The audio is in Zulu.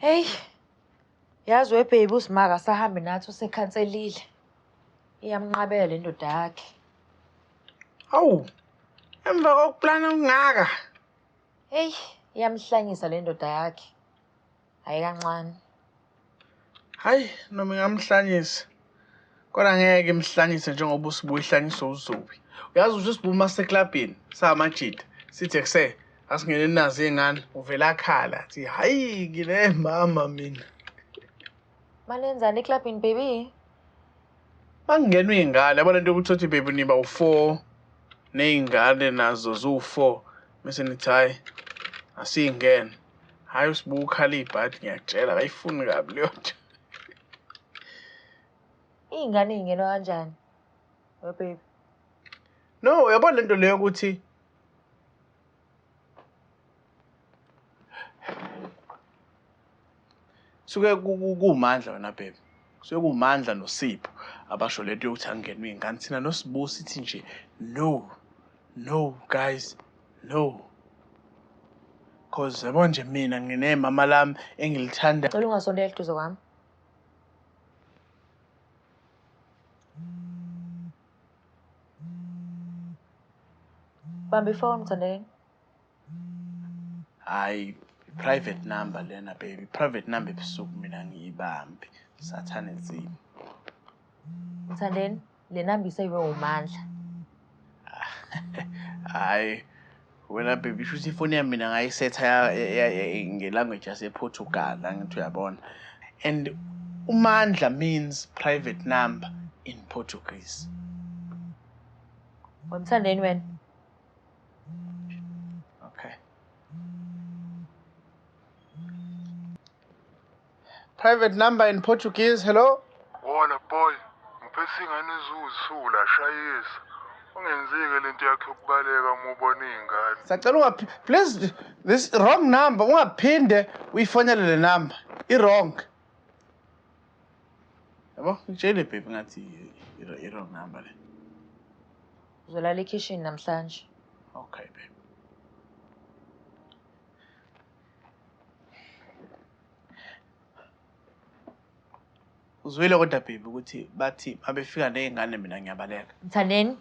Hey, yazi we baby uSimaka sahambe nathi usekhanselile. Iyamnqabela le ndoda yakhe. Hawu, emva kokuplana okungaka. Hey, iyamhlanyisa le ndoda yakhe. Hayi kancane. Hayi, noma ingamhlanyisa. Kodwa ngeke imhlanyise njengoba uSibu ihlanyiswa uZubi. Uyazi ukuthi uSibu uma siseklabhini samajita sithi kuse asingene nazo iy'ngane uvela akhala athi hayi ngine mama mina. Manenzani eklabhini baby? Makungenwa iy'ngane yabo lento yokuthi uthi baby niba u-4 ney'ngane nazo ziwu-4 bese nithi hhayi asiyingene. Hhayi uSibu ukhala ibhadi ngiyakutshela akayifuni kabi leyo nto. Iy'ngane y'ngenwa kanjani? We baby. No, uyabona lento leyo ukuthi suke kuwuMandla wena baby. Kusuke kuwuMandla noSipho abasho lento yokuthi angenwe iy'ngane. Thina noSibu sithi nje no, no guys, no. Cause yabo nje mina nginemama lami engilithanda. Cela ungasondeli eduze kwami. Bamba ifoni Mthandeni. Hayi, private number lena baby, private number ebusuku mina ngiyibambi. Sathane nzima. Mthandeni, le number iseyiwe uMandla. Hayi, wena baby shuthi ifoni yami mina ngayisetha ngelanguage yasePortugal angithi uyabona. And uMandla means private number in Portuguese. Wemthandeni wena. Okay. Private number in Portuguese, hello? Wona boy, ngiphethe ingane eziwusula shayisa. Ungenzike lento yakhe yokubaleka uma ubona iy'ngane. Sacela ungaphi please this wrong number ungaphinde uyifonele le number. I wrong. Yabo, ngitshele baby ngathi i wrong number le. Uzolala ekhishini namhlanje. Okay baby. Uzwile kodwa baby ukuthi bathi mabefika ney'ngane mina ngiyabaleka. Mthandeni,